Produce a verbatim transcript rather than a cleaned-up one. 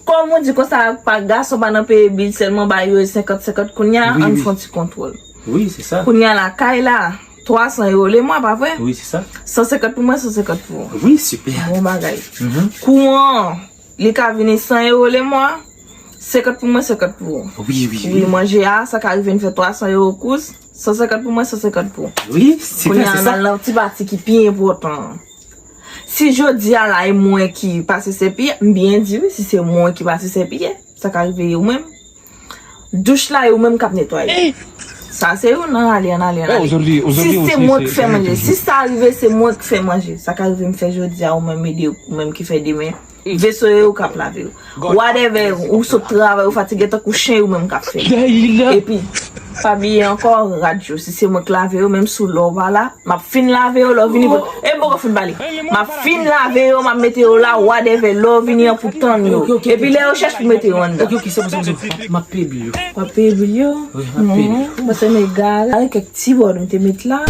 Kòm ou di konsa, pa gason pa nan peye bil, sèlman ba yo senkant senkant. Kounye a, Wi, ann wi. fè yon ti kontwòl. Wi, se sa. Kounye a la kay la, twa san euro le mwa, pa vre? Wi, se sa. San senkant pou mwen, san senkant pou ou. Wi, super. Bon bagay. Mhm. Kouran, li ka vini san euro le mwa, senkant pou mwen, senkant pou ou. Wi, wi, Wi, manje a, sa ka rive n fè twa san euro kous, san senkant pou mwen, san senkant pou ou. Wi, super, Kounye a, se n sa. al nan ti pati ki pi enpòtan an. Si jodi a la e mwen ki pase sepi a, m byen di wi, si se mwen ki pase sepi a, sa ka rive ou menm. Douch la e ou menm k ap netwaye. Sa se ou nan ale, an ale, an Eh, ale. aujourd'hui, aujourd'hui Si se aussi, mwen c'est- ki fè c'est manje, un si sa rive se mwen ki fè manje, sa ka rive m fè jodi a ou menm ede ou menm ki fè demen. Veso yo ou k ap lave yo. Whatever, ou sot travay, ou fatige tankou chen ou menm k ap fè. Daïla. Epi, pa bliye ankò rad yo, si se mwen k lave yo, menm sou lè w pa la, m ap fin lave yo, lè w vini, e m poko fin pale. M ap fin lave yo, m ap mete yo la, whatever, lè w vini an pou tann yo. Epi lè yo chèch pou mete yo anndan. Ok, ok, se bon, se bon, se bon. M ap peye bil yo. W ap peye bil yo? Wi, m ap peye bil yo. Mwen se m egare. Avèk kèk ti bòd nou te met la.